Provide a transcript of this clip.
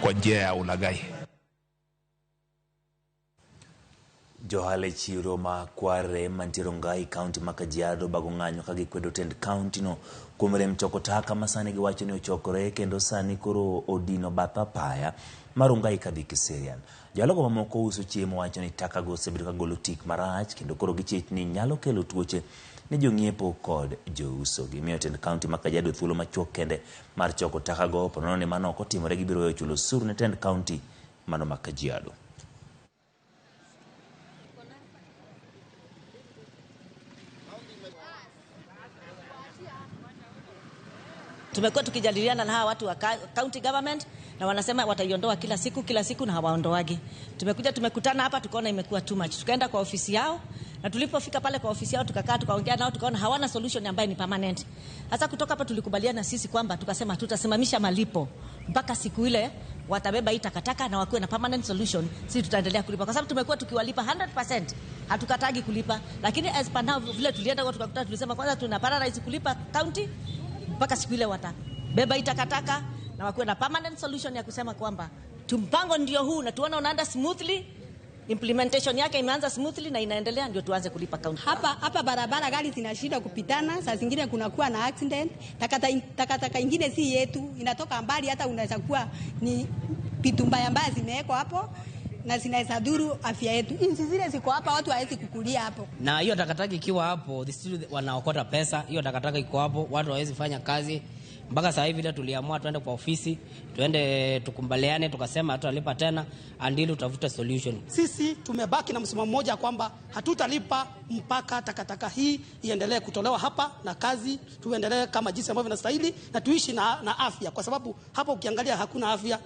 kwa njia ya ulaghai. Johala e chiro ma Kware mantie Rongai, kaunti ma Kajiado bago ng'anyo ka gikwedo tend kaunti no kuom rem choko taka ma sani giwacho ni ochokore kendo sani koro odino bath apaya ma Rongai kadhi Kiserian. Johala mamoko uso chiemo wacho ni taka go osebedo ka golo tik marach kendo koro gichich ni nyalo kelo tuoche ne jong'iepo kod jouso. Gimiyo tend kaunti ma Kajiado thuolo machuok kende mar choko taka go, po nono ni mano ok otimore gibiro weyo chulo osuru ne tend kaunti mano ma Kajiado. Tumekuwa tukijadiliana na hawa watu wa county government na wanasema wataiondoa kila siku kila siku na hawaondoagi. Tumekuja tumekutana hapa tukaona imekuwa too much. Tukaenda kwa ofisi yao na tulipofika pale kwa ofisi yao tukakaa tukaongea nao tukaona hawana solution ambayo ni permanent. Sasa kutoka hapa tulikubaliana sisi kwamba tukasema tutasimamisha malipo mpaka siku ile watabeba hii takataka na wakuwe na permanent solution. Sisi tutaendelea kulipa kwa sababu tumekuwa tukiwalipa 100%. Hatukatagi kulipa, lakini as per now vile tulienda kwa tukakuta tulisema kwanza tuna paralyze kulipa county mpaka siku ile watabeba hii takataka na wakuwe na permanent solution ya kusema kwamba mpango ndio huu na tuone unaenda smoothly, implementation yake imeanza smoothly na inaendelea, ndio tuanze kulipa county. Hapa barabara gari zinashindwa kupitana, saa zingine kunakuwa na accident. Takataka ingine si yetu, inatoka mbali, hata unaweza kuwa ni vitu mbaya mbaya zimewekwa hapo na zinaweza dhuru afya yetu. Inzi zile ziko hapa, watu hawezi kukulia hapo. Na hiyo takataka ikiwa hapo, the still wanaokota pesa, hiyo takataka iko hapo, watu hawezi fanya kazi. Mpaka sasa hivi vile tuliamua tuende kwa ofisi, tuende tukumbaliane, tukasema hatutalipa tena until tutafute solution. Sisi tumebaki na msimamo mmoja kwamba hatutalipa mpaka takataka hii iendelee kutolewa hapa na kazi tuendelee kama jinsi ambavyo inastahili na tuishi na afya, kwa sababu hapa ukiangalia hakuna afya.